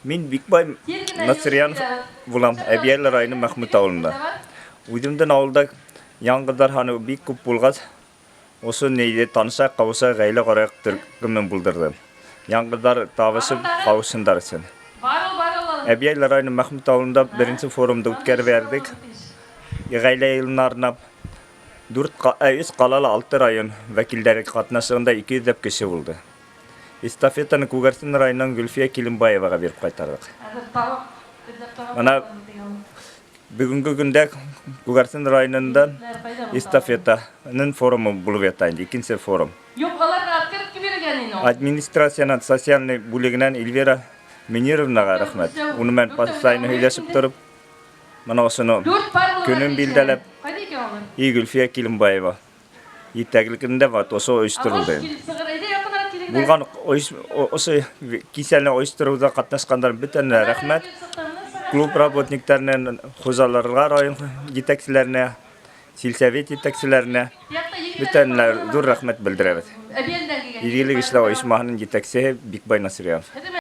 Мин Бикбай Насырьянов булам, Әбйәлил районы Мәхмүт авылында. Үҙемдең авылда яңғыҙҙар һаны бик күп булғас, ошо нейҙе танышайыҡ, ҡауышайыҡ, ғаилә ҡорайыҡ төркөмөн булдырҙым. Яңғыҙҙар табышып ҡауышһындар өсөн. Әбйәлил районы Мәхмүт авылында беренсе форумды үткәреп бәрҙек. Ғаилә йылына арнап дүрт, өс ҡалала алты район вәкилдәре ҡатнашлығында 200 ләп кеше булды. Эстафетаны Күгәрсен районынан Гөлфиә Килембаеваға биреп ҡайтарҙыҡ. Мына бөгөнгө көндә Күгәрсен районында эстафетаның форумы булып ята инде, икенсе форум. Юк, аларга открытка биргән инде ул. Администрациянан социальный бүлегенән Эльвира Минировнаға рәхмәт. Уны менән постоянно һөйләшеп тороп, мына ошоно көнөн билдәләп, и Гөлфиә Килембаева етәкселегендә вот ошо ойошторолдо. Булған ошо кисәне ойоштороуҙа ҡатнашҡандар бөтәһенә рәхмәт. Клуб работниктарына, хужаларға, район етәкселәренә, сельсовет етәкселәренә бөтәһенә ҙур рәхмәт белдерәбеҙ. Игелек эшләү ойошмаһының етәксеһе Бикбай Насырьянов.